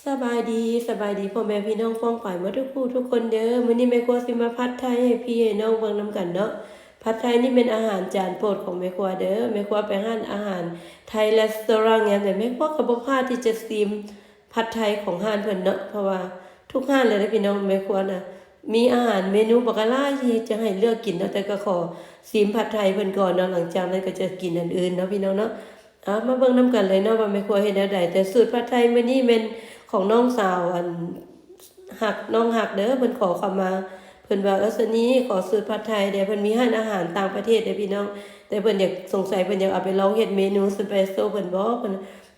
ສະບາຍດີ ສະບາຍດີພໍ່ແມ່ພີ່ນ້ອງປ້ອງປາຍໝົດທຸກຜູ້ທຸກຄົນເດີ້. ມື້ນີ້ແມ່ຄົວຊິມາຜັດໄທໃຫ້ພີ່ໃຫ້ນ້ອງເບິ່ງນຳກັນເນາະ. ຜັດໄທນີ້ແມ່ນອາຫານຈານໂປດຂອງແມ່ຄົວເດີ້. ແມ່ຄົວໄປຮ້ານອາຫານໄທເຣັສໂຕຣາງຍາມໃດ ແມ່ຄົວກໍບໍ່ພາດທີ່ຈະຊີມຜັດໄທຂອງຮ້ານເພິ່ນເນາະ ເພາະວ່າທຸກຮ້ານເລີຍເດ້ພີ່ນ້ອງ. ແມ່ຄົວນະມີອາຫານເມນູບັກຫຼາຍທີ່ຈະໃຫ້ເລືອກກິນເນາະ ແຕ່ກໍຂໍຊີມຜັດໄທເພິ່ນກ່ອນເນາະ ຫຼັງຈາກນັ້ນກໍຈະກິນອັນອື່ນເນາະພີ່ນ້ອງເນາະ. ເອົາ ມາເບິ່ງນຳກັນເລີຍເນາະວ່າແມ່ຄົວເຮັດແນວໃດ. ແຕ່ສູດຜັດໄທມື້ນີ້ແມ່ນຂອງນ້ອງສາວ ອັນ ຮັກ ນ້ອງຮັກເດີ້ ເພິ່ນຂໍເຂົ້າມາ ເພິ່ນວ່າ ເອີ ຊະນີ ຂໍສູດຜັດໄທແດ່. ເພິ່ນມີຮ້ານອາຫານຕ່າງປະເທດເດ້ພີ່ນ້ອງ ແຕ່ເພິ່ນຢາກ ສົງໄສເພິ່ນຢາກເອົາໄປລອງເຮັດເມນູສະເປໂຊເພິ່ນບໍ ເພິ່ນ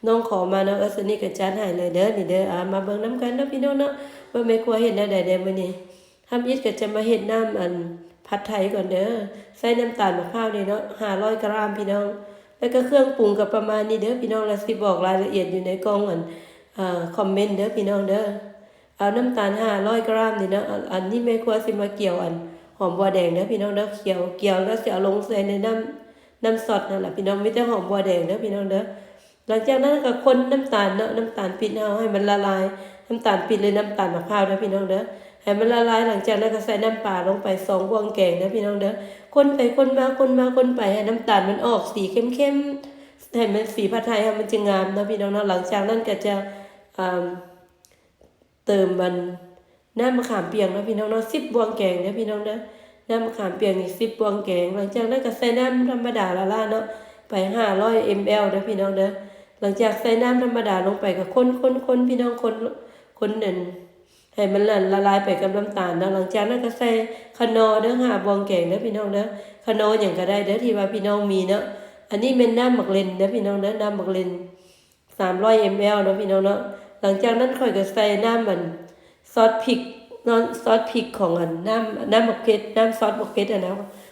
ນ້ອງຂໍມາເນາະ. ເອີ ຊະນີກໍຈັດໃຫ້ເລີຍເດີ້ ນີ້ເດີ້. ເອົາ ມາເບິ່ງນຳກັນເນາະພີ່ນ້ອງເນາະ ວ່າແມ່ຄົວເຮັດແນວໃດແດ່ມື້ນີ້. ທຳອິດກໍຈະມາເຮັດນ້ຳ ອັນ ຜັດໄທກ່ອນເດີ້. ໃສ່ນ້ຳຕານມະພ້າວນີ້ເນາະ ຫ້າຮ້ອຍກຣາມພີ່ນ້ອງ ແລ້ວກໍເຄື່ອງປຸງກໍປະມານນີ້ເດີ້ພີ່ນ້ອງ. ແລ້ວຊິບອກລາຍລະອຽດຢູ່ໃນກ່ອງ ອັນ ເອີ ຄອມເມັນເດີ້ພີ່ນ້ອງເດີ້. ເອົານ້ຳຕານຫ້າຮ້ອຍກຣາມນີ້ເນາະ ອັນ ອັນນີ້ແມ່ຄົວຊິມາກ່ຽວ ອັນ ຫອມບົວແດງເດີ້ພີ່ນ້ອງເດີ້. ກ່ຽວ ກ່ຽວແລ້ວຊິເອົາລົງໃສ່ໃນນ້ຳ ນ້ຳຊອດນັ້ນລະພີ່ນ້ອງ ມີແຕ່ຫອມບົວແດງເດີ້ພີ່ນ້ອງເດີ້. ຫຼັງຈາກນັ້ນກໍຄົນນ້ຳຕານເນາະ ນ້ຳຕານປີບເຮົາໃຫ້ມັນລະລາຍ ນ້ຳຕານປີບ ຫຼື ນ້ຳຕານມະພ້າວເດີ້ພີ່ນ້ອງເດີ້ ໃຫ້ມັນລະລາຍ. ຫຼັງຈາກນັ້ນກໍໃສ່ນ້ຳປາລົງໄປສອງບ່ວງແກງເດີ້ພີ່ນ້ອງເດີ້. ຄົນໄປຄົນມາ ຄົນມາຄົນໄປ ໃຫ້ນ້ຳຕານມັນອອກສີເຂັ້ມໆ ໃຫ້ມັນ ສີຜັດໄທເຮົາມັນຈະງາມເນາະພີ່ນ້ອງເນາະ. ຫຼັງຈາກນັ້ນກໍຈະ ອ່າ ເຕີມ ອັນ ນ້ຳມະຂາມປຽກເນາະພີ່ນ້ອງເນາະ ສິບບ່ວງແກງເດີ້ພີ່ນ້ອງເດີ້. ນ້ຳມະຂາມປຽກນີ້ສິບບ່ວງແກງ. ຫຼັງຈາກນັ້ນກໍໃສ່ນ້ຳທຳມະດາລ້າໆເນາະ ໄປຫ້າຮ້ອຍເອັມແອລເດີ້ພີ່ນ້ອງເດີ້. ຫຼັງຈາກໃສ່ນ້ຳທຳມະດາລົງໄປກໍຄົນໆໆ ພີ່ນ້ອງ ຄົນ ຄົນນັ້ນ ໃຫ້ມັນລະລາຍໄປກັບນ້ຳຕານເນາະ. ຫຼັງຈາກນັ້ນກໍໃສ່ຂະໜໍເດີ້ ຫ້າບ່ວງແກງເດີ້ພີ່ນ້ອງເດີ້. ຂະໜໍຫຍັງກໍໄດ້ເດີ້ ທີ່ວ່າພີ່ນ້ອງມີເນາະ. ອັນນີ້ແມ່ນນ້ຳໝາກເລັ່ນເດີ້ພີ່ນ້ອງເດີ້ ນ້ຳໝາກເລັ່ນ ສາມຮ້ອຍເອັມແອລເນາະພີ່ນ້ອງເນາະ. ຫຼັງຈາກນັ້ນຂ້ອຍກໍໃສ່ນ້ຳ ອັນ ຊອດພິກເນາະ ຊອດພິກຂອງ ອັນ ນ້ຳ ນ້ຳໝາກເຜັດ ນ້ຳຊອດໝາກເຜັດຫັ້ນນະ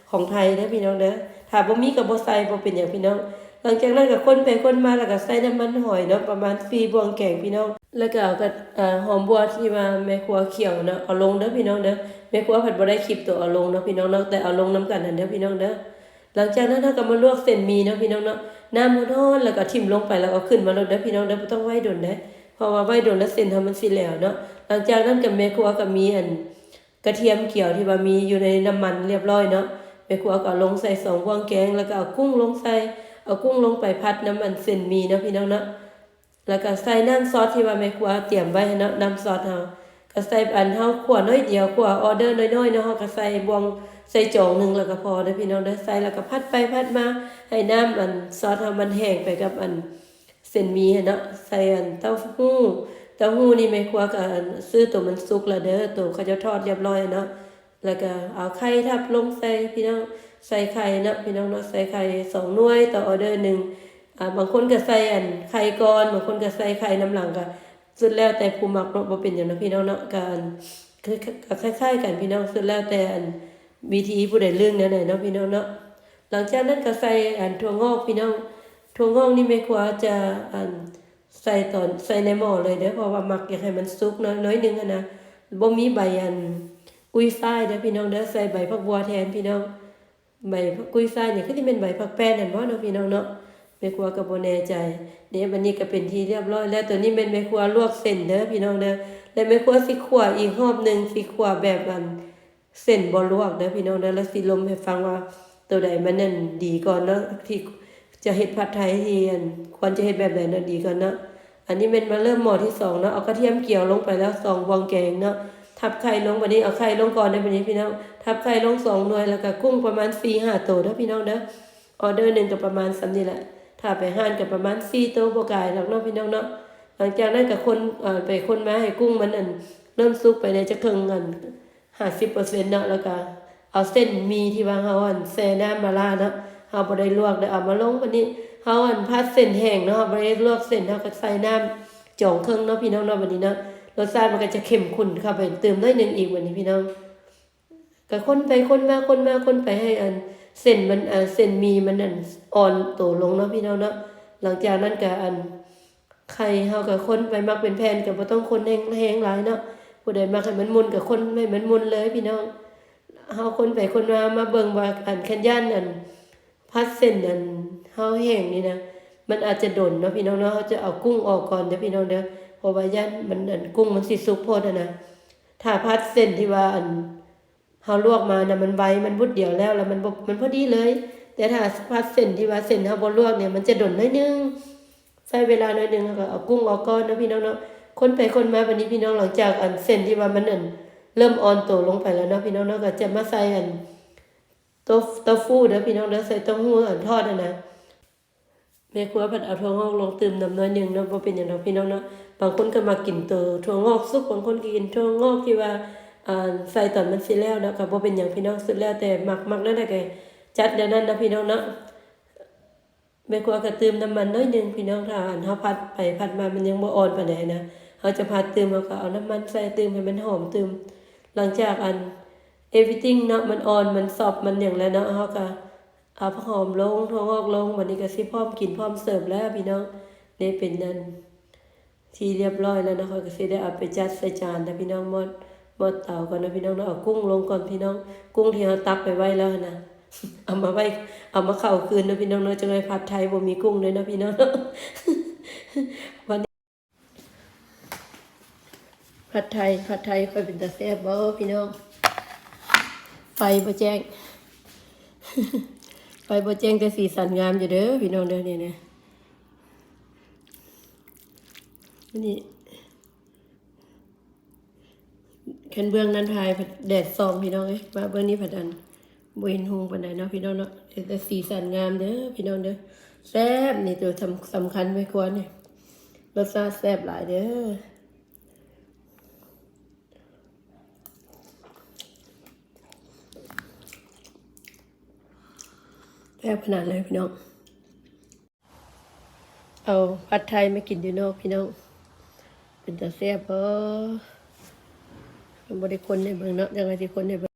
ຂອງໄທເດີ້ພີ່ນ້ອງເດີ້. ຖ້າບໍ່ມີກໍບໍ່ໃສ່ ບໍ່ເປັນຫຍັງພີ່ນ້ອງ. ຫຼັງຈາກນັ້ນກໍຄົນໄປຄົນມາ ແລ້ວກໍໃສ່ນ້ຳມັນຫອຍເນາະ ປະມານສີ່ບ່ວງແກງພີ່ນ້ອງ ແລ້ວກໍເອົາ ກໍ ຫອມບົວທີ່ວ່າແມ່ຄົວຂ້ຽວເນາະ ເອົາລົງເດີ້ພີ່ນ້ອງເດີ້. ແມ່ຄົວພັດບໍ່ໄດ້ຄລິບໂຕເອົາລົງເນາະພີ່ນ້ອງເນາະ ແຕ່ເອົາລົງນຳກັນຫັ້ນເດີ້ພີ່ນ້ອງເດີ້. ຫຼັງຈາກນັ້ນເຮົາກໍມາລວກເສັ້ນໝີ່ເນາະພີ່ນ້ອງເນາະ. ນ້ຳຮ້ອນໆ ແລ້ວກໍຖິ້ມລົງໄປ ແລ້ວເອົາຂຶ້ນມາໂລດເດີ້ພີ່ນ້ອງເດີ້ ບໍ່ຕ້ອງໄວ້ດົນເດີ້ ເພາະວ່າໄວ້ດົນແລ້ວເສັ້ນເຮົາມັນຊິແຫຼວເນາະ. ຫຼັງຈາກນັ້ນກໍແມ່ຄົວກໍມີ ອັນ ກະທຽມກຽວທີ່ວ່າມີຢູ່ໃນນ້ຳມັນລຽບຮ້ອຍເນາະ ແມ່ຄົວກໍເອົາລົງໃສ່ສອງບ່ວງແກງ ແລ້ວກໍເອົາກຸ້ງລົງໃສ່ ເອົາກຸ້ງລົງໄປຜັດນຳ ອັນ ເສັ້ນໝີ່ເນາະພີ່ນ້ອງເນາະ. ແລ້ວກໍໃສ່ນ້ຳຊອດທີ່ວ່າແມ່ຄົວຕຽມໄວ້ຫັ້ນເນາະ ນ້ຳຊອດເຮົາ ກໍໃສ່ ອັນ ເຮົາຂົ້ວໜ້ອຍດຽວ ຂົ້ວອໍເດີນ້ອຍໆເນາະ ເຮົາກໍໃສ່ບ່ວງ ໃສ່ຈອງໜຶ່ງແລ້ວກໍພໍເດີ້ພີ່ນ້ອງເດີ້. ໃສ່ແລ້ວກໍຜັດໄປຜັດມາ ໃຫ້ນ້ຳ ອັນ ຊອດເຮົາມັນແຫ້ງໄປກັບ ອັນ ເສັ້ນໝີ່ຫັ້ນເນາະ. ໃສ່ ອັນ ເຕົ້າຫູ້ ເຕົ້າຫູ້ນີ້ແມ່ຄົວກໍ ອັນ ຊື້ໂຕມັນສຸກແລ້ວເດີ້ ໂຕເຂົາເຈົ້າທອດລຽບຮ້ອຍເນາະ. ແລ້ວກໍເອົາໄຂ່ທັບລົງໃສ່ພີ່ນ້ອງ ໃສ່ໄຂ່ເນາະພີ່ນ້ອງເນາະ ໃສ່ໄຂ່ສອງໜ່ວຍຕໍ່ອໍເດີໜຶ່ງ. ອ່າ ບາງຄົນກໍໃສ່ ອັນ ໄຂ່ກ່ອນ ບາງຄົນກໍໃສ່ໄຂ່ນຳຫຼັງ ກໍສຸດແລ້ວແຕ່ຜູ້ມັກເນາະ ບໍ່ເປັນຫຍັງເນາະພີ່ນ້ອງເນາະ. ກໍ ອັນ ຄື ກໍຄ້າຍໆກັນພີ່ນ້ອງ ສຸດແລ້ວແຕ່ ອັນ ວິທີຜູ້ໃດເລື່ອງແນວໃດເນາະພີ່ນ້ອງເນາະ. ຫຼັງຈາກນັ້ນກໍໃສ່ ອັນ ຖົ່ວງອກພີ່ນ້ອງ ຖົ່ວງອກນີ້ແມ່ຄົວຈະ ອັນ ໃສ່ຕອນ ໃສ່ໃນໝໍ້ເລີຍເດີ້ ເພາະວ່າມັກຢາກໃຫ້ມັນສຸກໜ້ອຍ ໜ້ອຍໜຶ່ງຫັ້ນນະ. ບໍ່ມີໃບ ອັນ ກຸ້ຍຊາຍເດີ້ພີ່ນ້ອງເດີ້ ໃສ່ໃບຜັກບົ່ວແທນພີ່ນ້ອງ. ໃບກຸ້ຍຊາຍນີ້ຄືຊິແມ່ນໃບຜັກແປ້ນຫັ້ນບໍເນາະພີ່ນ້ອງເນາະ ແມ່ຄົວກໍບໍ່ແນ່ໃຈ. ນີ້ ບັດນີ້ກໍເປັນທີ່ລຽບຮ້ອຍແລ້ວ. ໂຕນີ້ແມ່ນແມ່ຄົວລວກເສັ້ນເດີ້ພີ່ນ້ອງເດີ້ ແລະ ແມ່ຄົວຊິຂົ້ວອີກຮອບໜຶ່ງ ຊິຂົ້ວແບບ ອັນ ເສັ້ນບໍ່ລວກເດີ້ພີ່ນ້ອງເດີ້ ແລ້ວຊິລົມໃຫ້ຟັງວ່າໂຕໃດມັນ ອັນ ດີກ່ອນເນາະ ທີ່ຈະເຮັດຜັດໄທທີ່ ອັນ ຄວນຈະເຮັດແບບໃດເນາະ ດີກ່ອນເນາະ. ອັນນີ້ແມ່ນມາເລີ່ມໝໍ້ທີສອງເນາະ ເອົາກະທຽມກຽວລົງໄປແລ້ວສອງບ່ວງແກງເນາະ ທັບໄຂ່ລົງ. ບັດນີ້ເອົາໄຂ່ລົງກ່ອນເດີ້ ບັດນີ້ພີ່ນ້ອງ ທັບໄຂ່ລົງສອງໜ່ວຍ ແລ້ວກະກຸ້ງປະມານສີ່ຫ້າໂຕເດີ້ພີ່ນ້ອງເດີ້. ອໍເດີໜຶ່ງກໍປະມານສ່ຳນີ້ແຫຼະ ຖ້າໄປຮ້ານກໍປະມານສີ່ໂຕ ບໍ່ກາຍດອກເນາະພີ່ນ້ອງເນາະ. ຫຼັງຈາກນັ້ນກໍຄົນ ເອີ ໄປຄົນມາໃຫ້ກຸ້ງມັນ ອັນ ເລີ່ມສຸກໄປແດ່ຈັກເຄິ່ງ ອັນ ຫ້າສິບເປີເຊັນເນາະ ແລ້ວກະເອົາເສັ້ນໝີ່ທີ່ວ່າເຮົາ ອັນ ແຊ່ນ້ຳມາລ້າເນາະ ເຮົາບໍ່ໄດ້ລວກເດີ້ ເອົາມາລົງ. ບັດນີ້ເຮົາ ອັນ ຜັດເສັ້ນແຫ້ງເນາະ ເຮົາບໍ່ໄດ້ລວກເສັ້ນ ເຮົາກໍໃສ່ນ້ຳຈອງເຄິ່ງເນາະພີ່ນ້ອງເນາະ. ບັດນີ້ເນາະ ລົດຊາດມັນກໍຈະເຂັ້ມຂຸ້ນເຂົ້າໄປຕື່ມໜ້ອຍໜຶ່ງອີກ ບັດນີ້ພີ່ນ້ອງ ກໍຄົນໄປຄົນມາ ຄົນມາຄົນໄປ ໃຫ້ ອັນ ເສັ້ນມັນ ເສັ້ນໝີ່ມັນ ອັນ ອ່ອນໂຕລົງເນາະພີ່ນ້ອງເນາະ. ຫຼັງຈາກນັ້ນກໍ ອັນ ໄຂ່ເຮົາກໍຄົນໄປ ມັກເປັນແຜ່ນກໍບໍ່ຕ້ອງຄົນແຮງ ແຮງຫຼາຍເນາະ ຜູ້ໃດມັກໃຫ້ມັນໝຸ່ນກໍຄົນໃຫ້ມັນໝຸ່ນເລີຍພີ່ນ້ອງ. ເຮົາຄົນໄປຄົນມາ ມາເບິ່ງວ່າ ອັນ ຄັນຢ້ານ ອັນ ຜັດເສັ້ນ ອັນ ເຮົາແຫ້ງນີ້ນະ ມັນອາດຈະດົນເນາະພີ່ນ້ອງເນາະ. ເຮົາຈະເອົາກຸ້ງອອກກ່ອນເດີ້ພີ່ນ້ອງເດີ້ າະວ່າຢ້ານມັນ ອັນ ກຸ້ງມັນຊິສຸກໂພດຫັ້ນນະ. ຖ້າຜັດເສັ້ນທີ່ວ່າ ອັນ ເຮົາລວກມານະ ມັນໄວ ມັນບຸດດຽວແລ້ວ ແລ້ວມັນບໍ່ ມັນພໍດີເລີຍ. ແຕ່ຖ້າຜັດເສັ້ນທີ່ວ່າເສັ້ນເຮົາບໍ່ລວກນີ້ ມັນຈະດົນໜ້ອຍໜຶ່ງ ໃຊ້ເວລາໜ້ອຍໜຶ່ງ. ເຮົາກໍເອົາກຸ້ງອອກກ່ອນເນາະ ພີ່ນ້ອງເນາະ. ຄົນໄປຄົນມາ ບັດນີ້ ພີ່ນ້ອງ ຫຼັງຈາກ ອັນ ເສັ້ນທີ່ວ່າມັນ ອັນ ເລີ່ມອ່ອນໂຕລົງໄປແລ້ວເນາະ ພີ່ນ້ອງເນາະ, ກໍຈະມາໃສ່ ອັນ ໂຕ້ ເຕົ້າຟູ້ເດີ ພີ່ນ້ອງເດີ, ໃສ່ເຕົ້າຫູ້ ອັນ ທອດຫັ້ນນະ. ແມ່ຄົວເພິ່ນເອົາຖົ່ວງອກລົງຕື່ມນຳໜ້ອຍໜຶ່ງເນາະ, ບໍ່ເປັນຫຍັງດອກ ພີ່ນ້ອງເນາະ. ບາງຄົນກໍມັກກິນໂຕຖົ່ວງອກສຸກ, ບາງຄົນກໍກິນຖົ່ວງອກທີ່ວ່າ ອ່າ ໃສ່ຕອນມັນຊິແລ້ວເນາະ, ກໍບໍ່ເປັນຫຍັງ ພີ່ນ້ອງ, ສຸດແລ້ວແຕ່ມັກ, ມັກແນວໃດກໍຈັດແນວນັ້ນນະ ພີ່ນ້ອງເນາະ. ແມ່ຄົວກໍຕື່ມນ້ຳມັນໜ້ອຍໜຶ່ງ ພີ່ນ້ອງ, ຖ້າອັນເຮົາຜັດໄປຜັດມາມັນຍັງບໍ່ອ່ອນປານໃດນະ, ເຮົາຈະຜັດຕື່ມ ເຮົາກໍເອົານ້ຳມັນໃສ່ຕື່ມໃຫ້ມັນຫອມຕື່ມ. ຫຼັງຈາກອັນ everything ເນາະ ມັນອ່ອນ ມັນຊອບ ມັນຫຍັງແລ້ວເນາະ, ເຮົາກໍເອົາຜັກຫອມລົງ ຖົ່ວງອກລົງ, ບັດນີ້ກໍຊິພ້ອມກິນພ້ອມເສີບແລ້ວ ພີ່ນ້ອງ. ນີ້ເປັນອັນ ທີ່ຮຽບຮ້ອຍແລ້ວເນາະ, ຂ້ອຍກໍຊິໄດ້ເອົາໄປຈັດໃສ່ຈານນະ ພີ່ນ້ອງ, ໝົດ ໝົດເຕົາກ່ອນນະ ພີ່ນ້ອງເນາະ. ເອົາກຸ້ງລົງກ່ອນ ພີ່ນ້ອງ, ກຸ້ງທີ່ເຮົາຕັກໄປໄວ້ແລ້ວຫັ້ນນະ ເອົາມາໄວ້ ເອົາມາເຂົ້າຄືນນະ ພີ່ນ້ອງເນາະ, ຈັ່ງໃດຜັດໄທບໍ່ມີກຸ້ງເດ້ເນາະ ພີ່ນ້ອງເນາະ. ວັນນີ້ ຜັດໄທ ຜັດໄທຂ້ອຍເປັນຕາແຊບບໍ່ ພີ່ນ້ອງ? ໄຟບໍ່ແຈ້ງ ໄຟບໍ່ແຈ້ງ ແຕ່ສີສັນງາມຢູ່ເດີ ພີ່ນ້ອງເດີ. ນີ້ນະ ນີ້ ຄັນເບື້ອງນັ້ນຖ່າຍພັດແດດສ່ອງ ພີ່ນ້ອງເອີຍ, ມາເບື້ອງນີ້ພັດອັນ ບໍ່ເຫັນຮຸ່ງປານໃດເນາະ ພີ່ນ້ອງເນາະ. ແຕ່ສີສັນງາມເດີ ພີ່ນ້ອງເດີ. ແຊບ ນີ້ຕົວສຳ ສຳຄັນແມ່ຄົວນີ້, ລົດຊາດແຊບຫຼາຍເດີ. ແຊບຂະໜາດເລີຍ ພີ່ນ້ອງ. ເອົາຜັດໄທມາກິນຢູ່ນອກ ພີ່ນ້ອງ, ເປັນຕາແຊບບໍ່? ຍັງບໍ່ໄດ້ຄົນໃຫ້ເບິ່ງເນາະ, ຈັ່ງໃດຊິຄົນໃຫ້ເບິ່ງ.